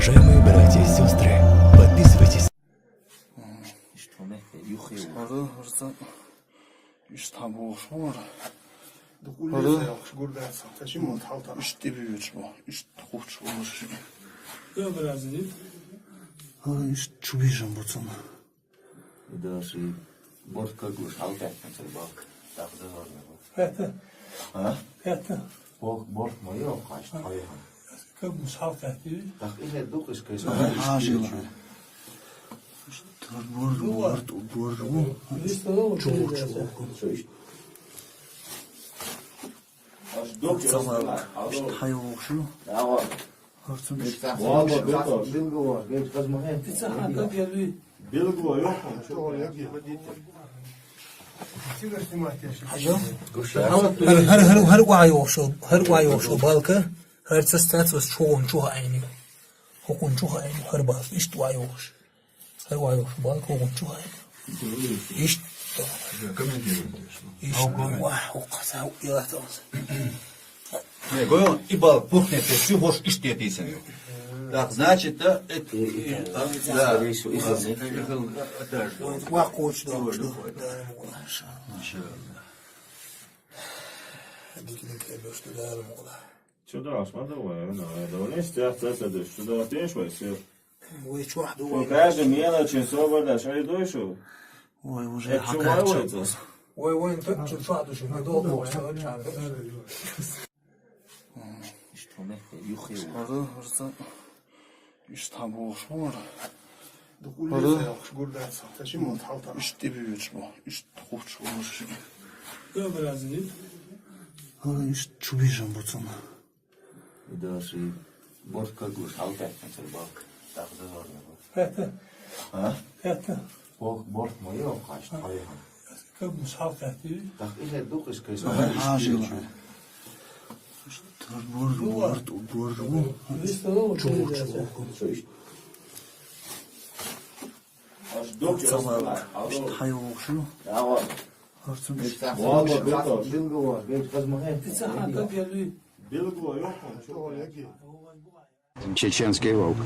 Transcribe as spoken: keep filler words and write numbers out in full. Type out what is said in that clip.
Уважаемые братья и сестры, подписывайтесь. Иштта хӀама юххе ву. ХӀара, хӀара ца. Иштта хӀама бохуш вара. ХӀара. Иштта тӀе буьйцуш бу. Иштта кхуччуш бу. ХӀара, иштта чу бижам бу цунна. И даже борт кагуш хьалкхаьчна цара балка. Так зазорна бу. Хетта. А? Хетта. Борт, борт ма йо, кхаш, хьо яхана. Кагуш хьалкхаьчна. Так и хетта дукхаш кайс. Хьажила. Борт, борт, борт. Чу, чу. Ца вала, иштта хьайогӀуш ю. ХӀара ца. Билгало йоху. Хьажа? ХӀара, хӀара, хӀара, хӀара охьайогӀуш ю, хӀара охьайогӀуш ю балка, хӀара ца стац вас чугӀун чу хаийна. ХӀокхун чу хаийна, хӀара балка, иштта охьайогӀуш. ХӀара охьайогӀуш ю балка, хӀокхун чу хаийна. Иштта. Комментируйте, что. Иштта. Вах, хӀокху ца хӀуъ ялаталц. Не, говорю, и балка пухнет, то есть всю хошь иштта тесен. Так, значит, да, это, и, и, а, да, скорее всего, и а, хазни. Вах, кочу догӀуш ду. Иншаллах. Диканиг хӀебеш ду, Дала мукъ лахь. Чу дахьаш ма ду вай, вина, вай довлеш, цӀехь ца ца деш. Чу дахьаш вай, все. Вай чохь ду вай. Каждый мелочь собар даш, ай дуй шу? Вай уже хьакхаччалц. Вай, вай, так чу чохь ду шу, ма догӀу вай, ца чохь ду. Иштта хӀама юххе ву. ХӀара, хӀара ца. Иштта хӀама бохуш вара. ХӀара. Иштта тӀе буьйцуш бу. Иштта кхуччуш бу. ХӀара, иштта чу бижам бу цунна. И даже борт кагуш хьалкхаьчна цара балка. Так зазорна бу. Хетта. А? Хетта. Борт, борт ма йо, кхаш, хьо яхана. Кагуш хьалкхаьчна. Так и хетта дукхаш кайс. Хьажила. Борт, борт, борт. Чу, чу. Ца вала, иштта хьайогӀуш ю. ХӀара ца. Чеченский волк.